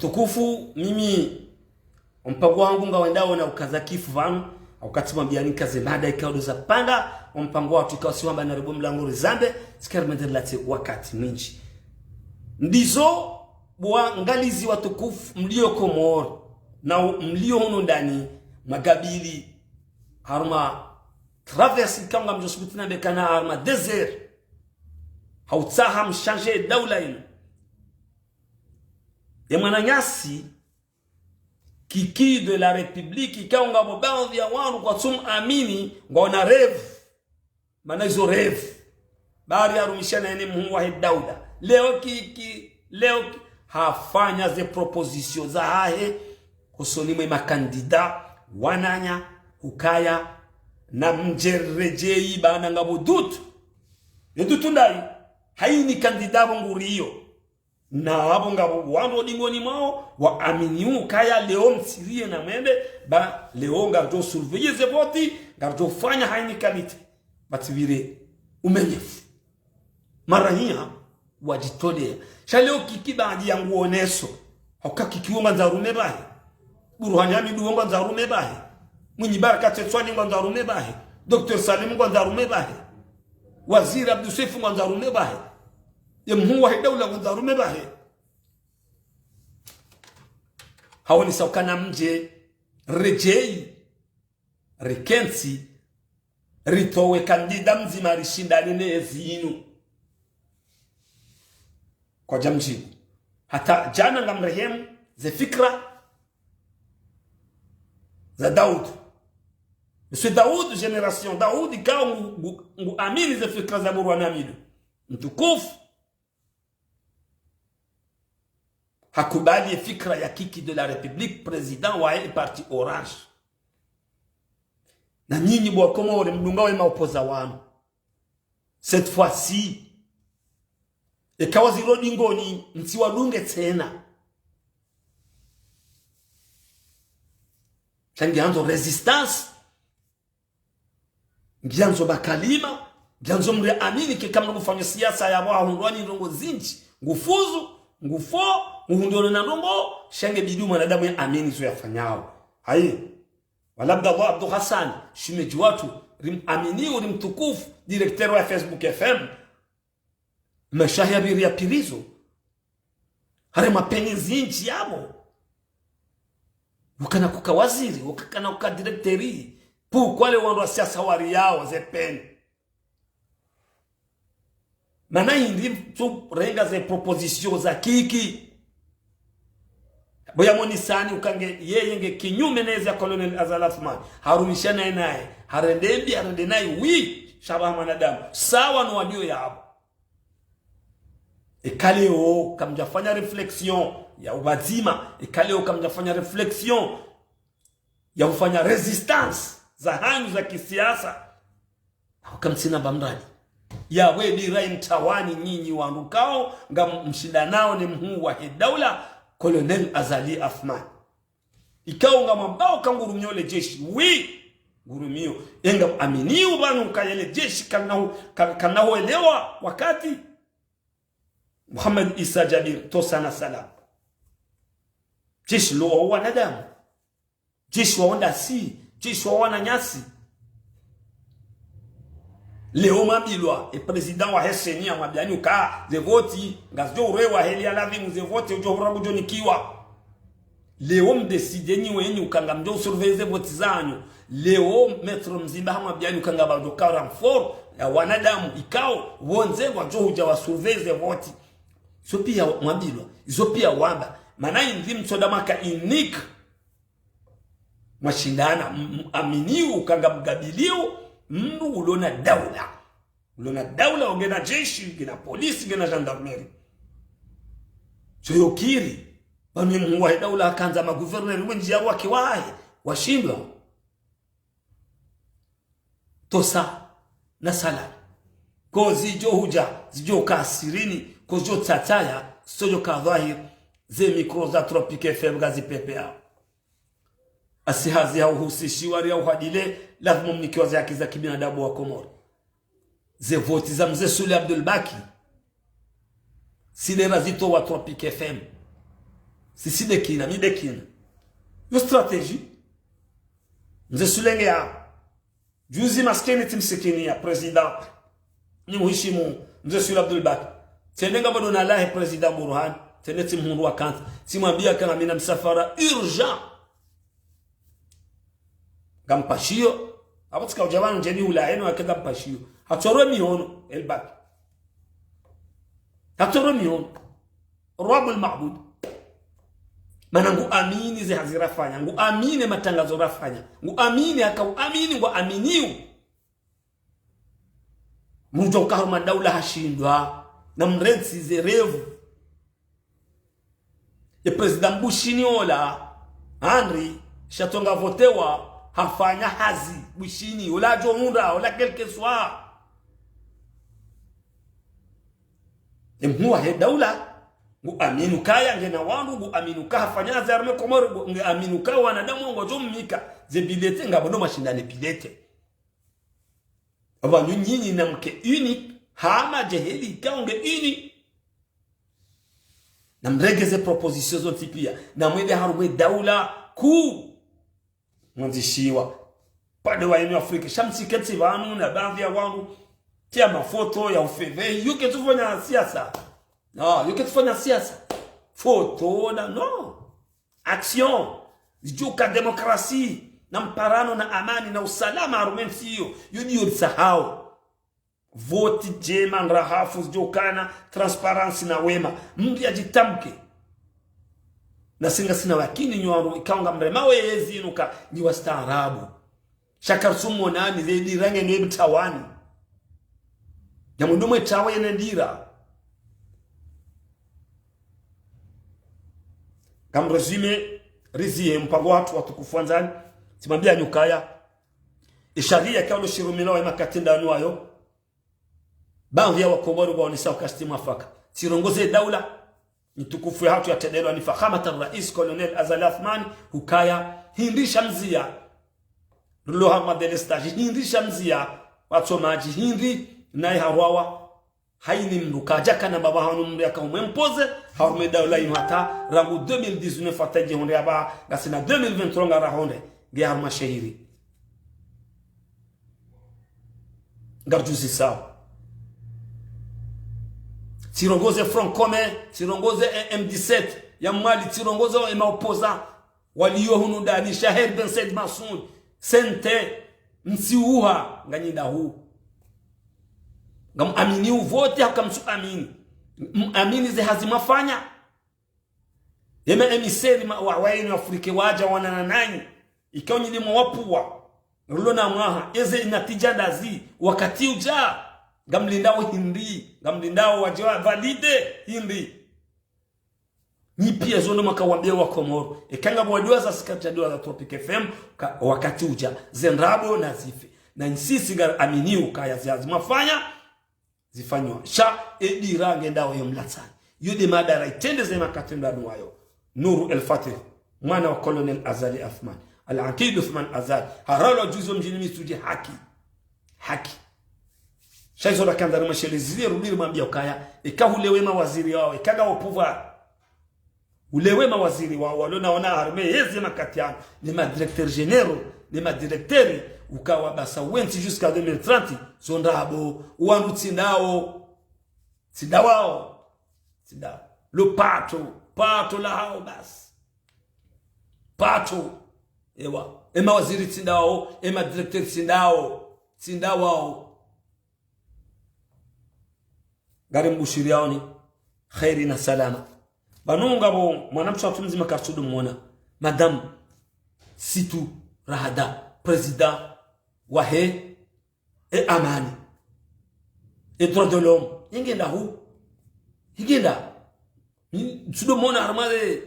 Tukufu, mimi, ompango wangu ngawendao na ukaza kifu pvanu, wakati mwambiani kaze mada ikao ndo zapanga, ompango watru ikao si wamba na rebo mlango rizambe, tsi kari mendele latse wakati mwindji. Ndizo, bo wangalizi watukufu, mlio Komori, na u-, mlio hunu ndani, magabili, harumwa traverse ikao ngamdjo subuti nambe kana harumwa désert, ha utsaha mshandje daula inu. Ye mwananyasi, Kiki de la République, ikao ngapvo baadhwi ya wandru kwatsu mwamini, ngwaona rêve. Mana izo rêve. Bari harumishana yene mhuu wahe daula. Leo Kiki, leo Ki-, hafanya ze proposition zahahe, hosoni mwe makandida, wananya, ukaya, na mdje redjeyi bana ngapvo dutu. Ye dutu ndayi, hayini kandida pvo nguriyo. Na apvo ngapvo wandru odingoni mwawo, waamini ukaya leo mtsiriye na mwende, ba leo ngaridjo surveiller ze voti, ngaridjo fanya hayini qualité. Ba tsi pvire umenyefu. Marahiya, wadjitolea. Sha leo Kiki baadhwi ya nguoneso. Hauka Kiki wo ngwandzo arume bahe. Burhani Hamidu wo ngwandzo arume bahe. Mwinyi Baraka Tsetswani ngwandzo arume bahe. Docteur Salim ngwandzo arume bahe. Waziri Abdou Soefo ngwandzo arume bahe. Ye mhuu wahe daula ngwandzo arume bahe. Haonesa ukana mdje, redjeyi, rikentsi, ritowe kandida mdzima rishindane ne ezi inu. Kwadja mdjibu. Hata djana ngamrehemu, ze fikra, za Daoud. Monsieur Daoud, génération Daoud, ikao ngu, ngu, nguamini ze fikra za Burhani Hamidu. Mtukufu. Hakubali ye fikra ya Kiki de la République, président wahe parti Orange. Na nyinyi bo Wakomori mdungao ye maopoza wanu. Cette fois-ci, eka waziri odingoni, mtsiwadunge tsena. Sha ngiandzo résistance, ngiandzo makalima, ngiandzo mdru yaamini ke kamna kufanya siasa ya pvo hahundrwa ni ndrongo zindji, ngufuzu, ngufo, nguhundrwa na ndrongo, sha nge bidi mwanadamu yaamini zo yafanyao. Hayi. Wala Abdallah Abdou Hassan, shemedji watru, rimaminio, rimtukufu, directeur wa Facebook F M. Mashahi ya pviri ya pvirizo. Hari mapeni zindji yapvo. Ukana kuka waziri, ukana kuka directeur. Pourquoi le wandru wa siasa wariyao ze peni? Mana hindri mtsurenga ze proposition za Kiki. Bo yamonisani uka nge, yeye nge kinyume neze ya Colonel Azali Assoumani. Harumishana naye, harende mbi, harende naye, oui, sha ba mwanadamu. Sawa no walio yapvo. Eka leo kamdjafanya réflexion ya upvadzima, eka leo kamdjafanya réflexion ya ufanya résistance zahanyu za kisiasa. Hauka mtsina ba mradi. Yapvo edi rayi mtawani nyinyi wandru ikao ngamshindanao ne mhuu wahe daula, Colonel Azali Assoumani. Ikao ngamwambao ka ngurumio le jeshi. Oui, ngurumio. Enga aminio pvanu uka yele jeshi kanahu-, ka-, kanahuelewa wakati. Mohamed Issa Djabir, tosa na salam. Jeshi lo wanadamu. Jeshi wa wandasi, jeshi wa wananyasi. Leo mwambilwa, e président wahe CENI yamwambiani uka, ze voti, ngazidjo urewa heli ya ladhimu ze voti, udjo hura ngudjo nikiwa. Leo mdécidé nyi wenyi uka ngamdjo surveiller ze voti zanyu. Leo Maître Mzimba hamwambiani uka ngapvadjo ka renfort ya wanadamu ikao, pvondze ngwadjo hudja wa surveiller ze voti. Izo pia mwambilwa, izo pia wamba. Mana hindri mtsoda maka unique. Mwashindana, m-, m-, aminio uka ngamgabilio, mndru ulo na daula. Ulo na daula, ungena jeshi, ungena polisi, ungena gendarmerie. Tsoyo kiri, pvanu mhuu wahe daula hakandza magouverneur wendji ya wake wahe, washindwa. Tosa na salam. Ko zidjo hudja, zidjo ka sirini, ko zidjo tsatsaya, zitsodjo ka dhwahiri, ze micro za Tropic F M ngazipvepveyao. Asi hazi ha uhusishiwa ri ya uhadile, lazima mnikiwa ze haki za kibinadamu wa Komori. Ze voti za Mze Soulé Abdoul Baki, si le razitowa Tropic F M. Sisi de kina, mi de kina. Yo stratégie. Mze Sulenge ya. Juzi maskini tsi msikini ya président. Ni muhishimu Mze Sule Abdul Baki. Tsende ngapvo ndo na lahe président Burhan. Tsende tsi mhundru wa kantsi. Tsi mwambia kana mi na msafara urgent. Ngampashiyo. Apvo tsika udja pvanu ndjeni hula eno yake ngampashiyo. Hatsoro mihono, El Baki. Hatsoro mihono. Rabbul Maabud. Mana ngu amini ze hazi rafanya. Ngu amini matangazo rafanya. Ngu amini haka u amini ngu aminiyo. Mdru uka harumwa daula hashindwa. Na mrentsi ze revu. Ye président Bushini ola, Henri, sha tsonga votewa, hafanya hazi, Bushini, ola djo hundra, ola quelque soit. Ye mhuu wahe daula, ngu amini ukaya ngena wandru, ngu amini uka hafanya hazi harumwa Komori, ngu, ngu amini uka wanadamu ngwadjo mnika, ze bilete, ngapvo ndo mashindane bilete. Apvo nyu nyinyi na mke unique, hama djeheli ka unge unique. Na mregeze proposition zontsi pia. Na mwende harumwa daula kuu. Mwandzishiwa. Pvwade wa Union Afrique. Sha mtsi ketsi pvanu na baadhwi ya wandru. Tia mafoto ya ufedhehi. Yo ketsi ufanya siasa. No, yo ketsi ufanya siasa. Foto na, no. Action. Zidjuka démocratie. Na mparano na amani na usalama harumwa entsi iyo. Yo ndiyo lisahao. Voti ndjema, ndrahafu, zidjokana, transparence na wema. Mndru yadjitamke. Na si ngasina wakini nyi wandru, ikao ngamrema wezi nuka, nyi wastaarabu. Sha kartsumonani, ze dira nge nwe mtawani. Ya mwendo mwe tawe yene dira. Ngam résumé, riziye mpango watru watukufu wandzani. Tsimwambia nyi ukaya. Ye sharia ikao ndo shirumilwa ye makati ndanu wayo. Baadhwi ya wakomori ngwaonesao uka tsi mwafaka. Tsirongoze daula, mtukufu yahatru yatrendelwa ni Fakhamat al-Rais Colonel Azali Assoumani, hukaya, hindri sha mzia. Rilo harumwa délestage, hindri sha mzia, watsomadji, hindri, naye harwawa. Hayini mndru, kadjakana mbapvi hanu mndru yaka umwe mpoze, harumwa daula inu hata, rangu deux mille dix-neuf hata djihundre apva, ngasina deux mille vingt-trois ngarahundre, nge harumwa shehiri. Ngarudjuzisao. Tsirongoze Front Commun, tsirongoze M dix-sept ya Mwali, tsirongoze ye maopposants waliyo hunu ndani, Shaher Ben Said Massoud, C N T, mtsiuha, nganyi ndahu. Ngamwamini uvoti, hauka mtsu amini. Mwamini ze hazi mwafanya. Yema emiseri ma, wa, wa Union Afrique wadja wonana nanyi. Ikao nyi limwa wapvuwa. Rilo na mwaha. Eze natija ndazi. Wakati udja. Ngamlindao hindri. Ngamlindao wadje wa valide hindri. Nyi pia zo ndo mwaka wambia wakomori. Eka ngapvo dua za sika dja dua za Tropic F M. Ka, wakati udja. Ze ndrabo na zife. Na nyi sisi ngaramini ukaya ze hazi mwafanya. Zifanywa. Sha, ye dira ngendao yo mlatsani. Yo nde madara itrendeze makati ndanu wayo. Nour El Fath, mwana wa Colonel Azali Assoumani. Al-Aqid Othman Azali. Haralwa juzi yo mdjini Mitsudje haki. Haki. Sha izo rakandza rimweshelezeze rudi rimwambia ukaya. Eka hule we mawaziri wao. Eka ngawo pouvoir. Hule we mawaziri wao, walo na ona harumwa yeze makati yanu, ne madirecteurs généraux, ne madirecteurs, ukawa basa wentsi jusqu'à deux mille trente, zo ndrabo, wandru tsi ndao, tsi ndawao, tsi ndao. Lo pato, pato lahao basi. Pato, ewa, ye mawaziri tsi ndao, ye madirecteurs tsi ndao, tsi ndawao. Ngarimbushiriyaoni kheri na salama. Pvanu ngapvo mwanamshe watru mdzima kartsudo mwona. Madame Situ Rahada, président wahe ye amani. Ye droit de l'homme. Yengenda hu. Yengenda. Ntsudo mwona harumwa ze,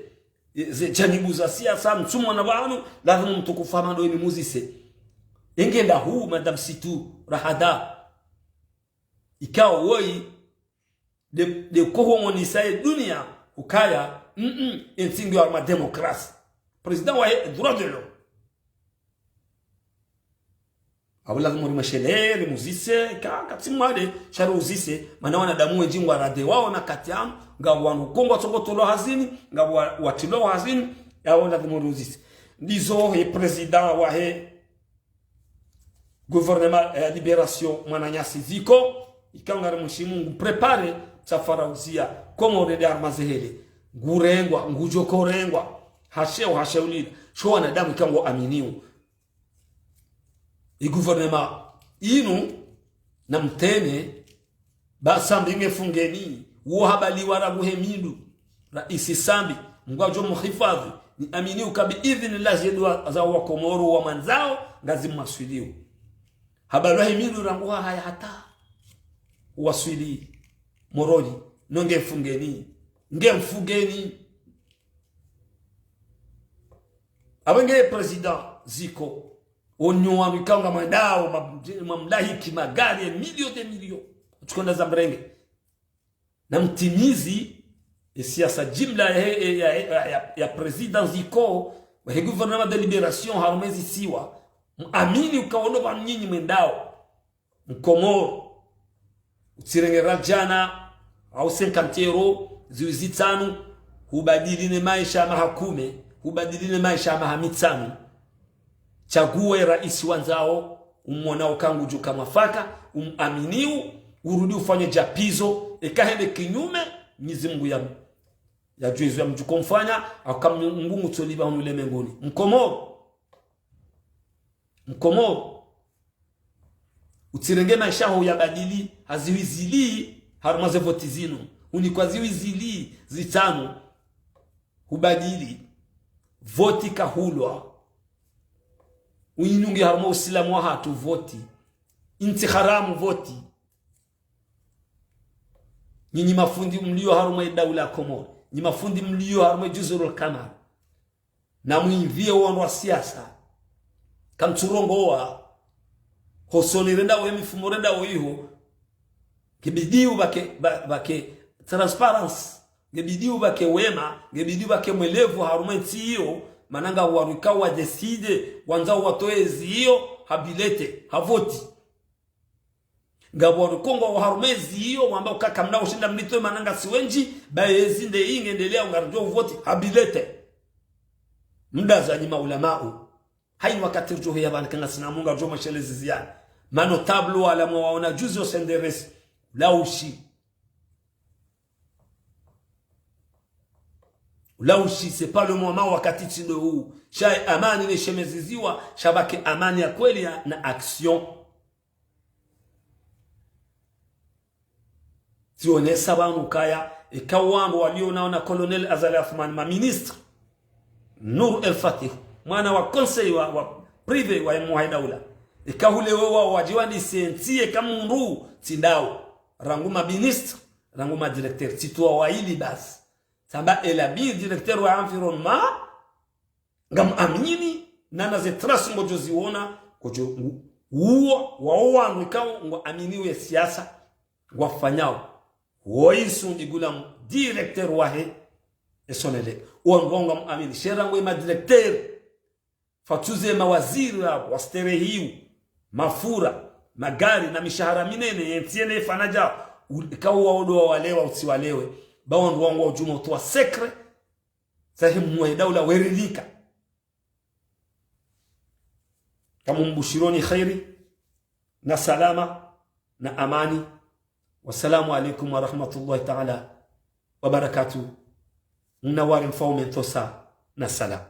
ze janibu za siasa, ntsumwona pvanu, lazimu mtukufu hama ndo ini muzise. Yengenda hu, Madame Situ Rahada. Ikao woyi, nde, nde koho monisa ye dunia, ukaya, mm, mm, entsi ngiyo harumwa démocratie. Président wahe droit de l'homme. Ngapvo lazimu rimweshelee, rimuzise, ka, katsi mwade, sha riuzise, mana wanadamu wendji ngwaradhwao na kati yanu, ngapvo wanu ko ngwatsongotolwa hazini, ngapvo wa, watrilwao hazini, yapvo lazimu riuzise. Ndizo he président wahe gouvernement, eh, libération mwananyasi Ziko, ikao ngarimwishio Mungu préparé, msafara uzia, Komori nde harumwa zehele, ngurengwa, ngudjo korengwa, hasheo, hasheulila, sho wanadamu ikao ngwaaminio e gouvernement inu, na mtrende, ba Sambi nge mfungeni, wo habaliwa rangu he mindu, raisi Sambi, Mngu ngudjo mhifadhwi, niamini uka bi idhnillahi ze dua za wakomoro wamwandzao, ngazi mwaswilio. Habaliwa he mindu rangu hahaya hata waswili Moroni, no nge mfungeni, nge mfungeni. Apvo nge président Ziko, wonyi wanu ikao ngamwendao, ma, mamlahiki, magari, e million de million, tsukwenda za mrenge. Na mtimizi, e siasa jimla ya, ya, ya, ya, ya président Ziko, wa he gouvernement de libération harumwa ezi siwa, mwamini uka wo ndo pvanu nyinyi mwendao. Mkomoro, utsirenge radjana, au cinquante euros, ziwi zitsanu, hubadili ne maesha ya maha kume, hubadili ne maesha ya maha mitsanu. Tsaguwa e raisi wandzao, umwonao uka ngudjo ka mwafaka, umwaminio, urudi ufanye djapizo, eka hende kinyume, Mwenyezi Mungu ya, ya djuwa izo ya mdjo mfanya, hauka Mungu ngutsoliba hunu ulemenguni. Mkomoro, Mkomoro, utsirenge maesha yaho yabadili, ha ziwi zili, harumwa ze voti zinu. Unikwa ziwi zili, zitsanu, hubadili. Voti kahulwa. Uinungi harumwa usilamu wahatru voti. Intsi haramu voti. Nyinyi mafundi mlio harumwa e daula ya Komoro. Nyi mafundi mlio harumwa e Juzurul Kamar. Na mwimvie wandru wa siasa. Kamtsurongowa. Hosoni rendao, e mifumo rendao iho. Ngebidi upvake, pva, pvake transparence. Ngebidi upvake wema, ngebidi upvake mwelevo harumwa entsi iyo, mana ngapvo wandru ikao wa décidé, wandzao watowe ezi iyo, ha bilete, ha voti. Ngapvo wandru ikao ngwao harumwa ezi iyo, wamba uka kamna ushinda mlitowe mana ngasi wendji, ba ezi nde inge ndelea ngaridjo voti, ha bilete. Mdaza nyi maulamau. Haini wakati ridjo heya pvanu ka ngasina Mungu ridjo mweshelezi ziani. Ma notables wala mwawaona juzi o C N D R S. Ulaushi. Ulaushi, c'est pas le moment wakati tsi ndo huu. Sha amani ne shemeziziwa, sha pvake amani ya kweli ya, na action. Tsionesa pvanu ukaya, eka wandru walio nao na Colonel Azali Assoumani ma ministre, Nour El Fath, mwana wa conseil wa, wa privé wa mwahe daula. Eka hule wo wao wadjiwa ni senti eka mundru tsi ndao. Rangu ma ministre, rangu ma directeur, tsi tu wa waili basi. Tsamba Elabi directeur wa environnement, ngamwamini, nana ze traces ngodjo ziona, kodjo ngu, uwo, wao wandru ikao ngwaamini we siasa, ngwafanyao. Wo isu ndi gula mu directeur wahe, e Sonelec. Wandru wao ngamwamini, sha rangu e ma directeur, fatsuze mawaziri wa, wasterehiu, mafura, magari na mishahara minene, yentsi yene ifana dja, u, ikao wao ndo wawalewa, utsi walewe, ba wandru wao ngwadjo utowa secret, zahe mwahe daula weridhika. Kamumbushironi kheri, na salama, na amani. Wassalamu alaikum warahmatullahi taala wabarakatuh. Mnawari mfaume ntosa, na salama.